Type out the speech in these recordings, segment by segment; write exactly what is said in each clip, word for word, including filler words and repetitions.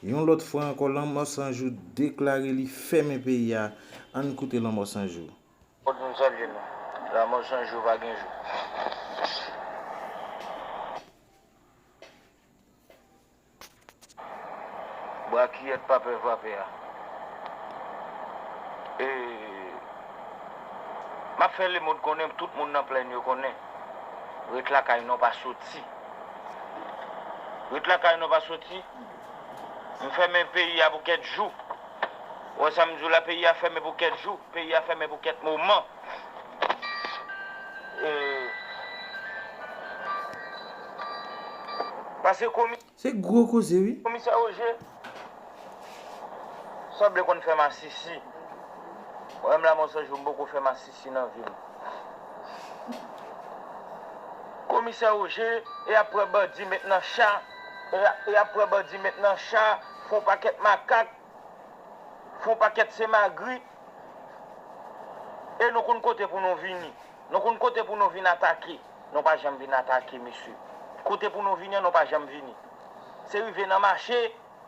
Yon lòt fwa ankò, Lanmò San Jou deklare li fèmen peyi a. Ann koute Lanmò San Jou. Kot nou salye nou. Lanmò san jou pa gen jou. Bwa kiyèt pa pè vapè a. E, m ap fè lemonn konnen, tout moun nan plèn yo konnen. Ret lakay nou pa soti. Ret lakay nou pa soti. M fèmen peyi a pou kèk jou. Ou wè sa m di w la, peyi a fèmen pou kèk jou. Peyi a fèmen pou kèk moman. E, pase komi- Se gwo koze, wi. Komisè Roger sanble konn fè masisi. Mwen menm Lanmò San Jou, m poko fè masisi nan vi m. Komisè Roger, e apre bandi met nan cha, e, e apre bandi met nan cha, fè yon pakèt makak, fè yon pakèt semagri, e nou konn kote pou nou vini. Nou konn kote pou nou vin atake. Nou pa janm vin atake, mesye. Kote pou nou vini an, nou pa janm vini. Se rive nan mache,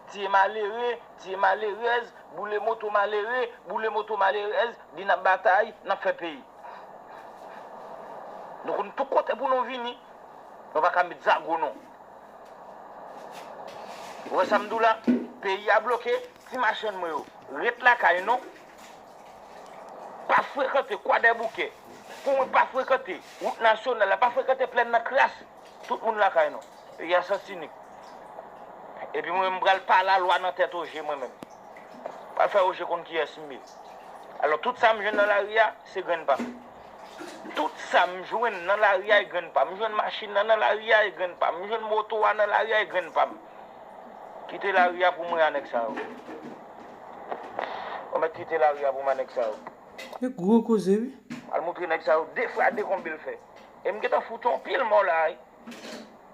tiye malere, tiye malerèz, boule moto malere, boule moto malerèz, di n ap batay, n ap fè peyi. Nou konn tout kote pou nou vini. Nou pa ka met zago non. Ou wè sa m di w la? Peyi a bloke, ti machann mwen yo, ret lakay nou. Pa frekante Kwadèboukè. Pou mwen, pa frekante wout nasyonal la, pa frekante plèn nan kras. Tout moun lakay nou. Peyi a sans inik. Epi mwen menm, m pral pale lalwa nan tèt Roger mwen menm. Pral fè Roger konn kiyès m ye. Alò, tout sa m jwenn nan lari a, se grenn pa m. Tout sa m jwenn nan lari a, e grenn pa m. M jwenn machin nan nan lari a, e grenn pa m. M jwenn moto a nan lari a, e grenn pa m. Kite lari a pou mwen a nèg sa yo. Ou mèt kite lari a pou mwen a nèg sa yo. E gwo koze, wi. Al montre nèg sa yo de fwa de konbyen l fè. E m gentan fout yon pil mò la, wi.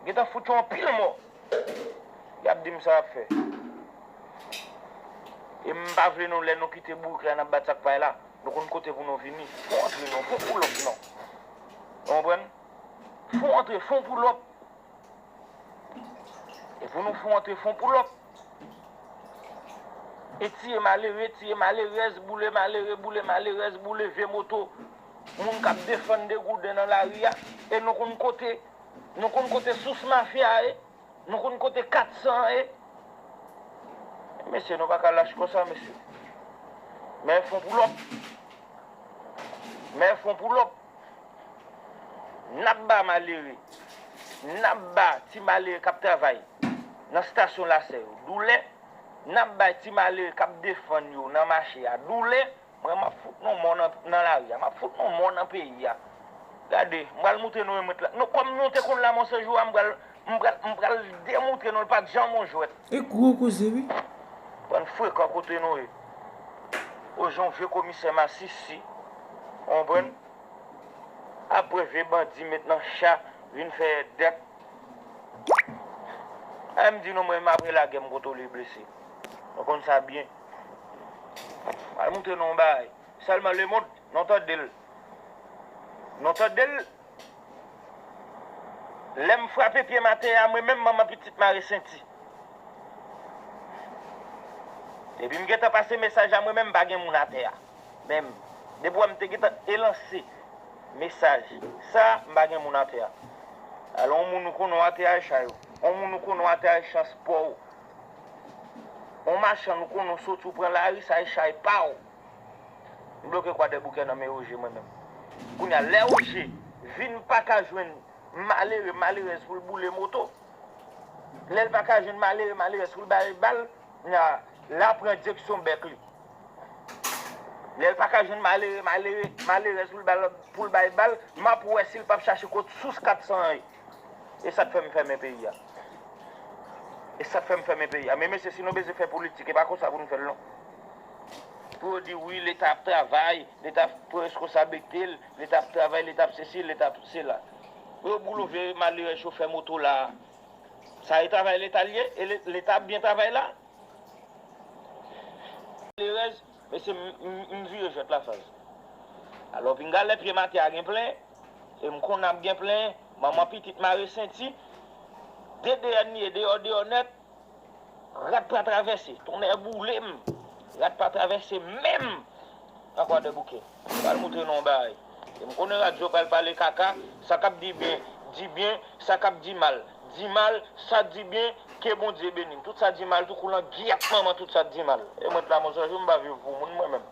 Gentan fout yon pil mò. Y ap di m sa y ap fè. E m pa vle nou, lè nou kite bourik la, n ap bat sa k pay la. Nou konn kote pou nou vini. Fon antre non, fon pou lòt non. Ou konprann? Fon antre, fon pou lòt. E pou nou fon antre, fon pou lòt. E tiye malere, tiye malerèz, boule malere, boule malerèz, boule vye moto. Moun k ap defann degouden nan lari a. E nou konn kote Nou konn kote sous mafya ye. Nou konn kote kat san ye. Mesye, nou pa ka lach konsa, mesye. Men fon pou lòt. Men fon pou lòt. N ap ba malere. N ap ba ti malere k ap travay nan stasyon Lasè yo doulè. N ap bay ti malere k ap defann yo nan mache a doulè. Mwen, m ap fout nou mò nan, nan lari a. M ap fout nou mò nan peyi a. Gade, m pral moutre nou remèt la. Nou, kòm nou te konn Lanmò San Jou a, m pral, m pral, m pral demoutre nou, l pa t janm yon jwèt. E gwo koze, wi. Bann frekan kote nou ye. O jan vye komisè masisi. Ou konprann? Apre vye bandi met nan cha, vin fè dèk. A, m di nou, mwen menm apre lagè, m kontwole blese. Nou konn sa byen. Al moutre nou yon bagay. Sèlman lemonn, nou tande l. Nou tande l. Lè m frape pye m atè a, mwen menm manman pitit mare senti. Depi m gentan pase mesaj la, mwen menm m pa gen moun atè a. Menm, depi w wè m te gentan elanse mesaj sa, m pa gen moun atè a. Alò, yon moun ou konnen w atè a, e chay ou. Yon moun ou konnen w atè a, e chans pa w. Yon machann ou konnen w soti, w pran lari, sa e chay pa w. M bloke Kwadèboukè nan men Roger mwen menm. Kounye a, lè Roger vin pa ka jwenn malere, malerèz pou l boule moto, lè l pa ka jwenn malere, malerèz pou l ba l bal, kounye a, l a pran direksyon bèk li. Lè l pa ka jwenn malere, malere, malerèz pou l ba l, pou l bay bal, m ap wè si l p ap chache kot sous kat san an ye. E sa k fè m fèmen peyi a. E sa k fè m fèmen peyi a. Men mesye, si nou bezwen fè politik, e pa konsa pou nou fè l non. Pou yo di wi, Leta ap travay, Leta pran reskonsablite l, Leta ap travay, Leta ap sesi, Leta ap sela. Pou yo boule vye malerèz chofè moto la a. Sa e travay Leta l ye? E Le-, Leta ap byen travay la? Malerèz, mesye, m, m, m vire jwèt la faz. Alò, pinga lè pye m atè a gen plen, e m konn ap gen plen, manman pitit mare senti, de D N ye, deyò, deyò nèt. Rat pa travèse. Tonnè boule m. Rat pa travèse menm. Nan Kwadèboukè. Pral moutre nou yon bagay. E m konnen radyo pral pale kaka, sa k ap di byen, di byen, sa k ap di mal, di mal, sa di byen, ke Bondye beni n. Tout sa di mal, tou kou lan gyèt manman tout sa di mal. E mwen t la, mwen sonje m pa viv pou moun mwen menm.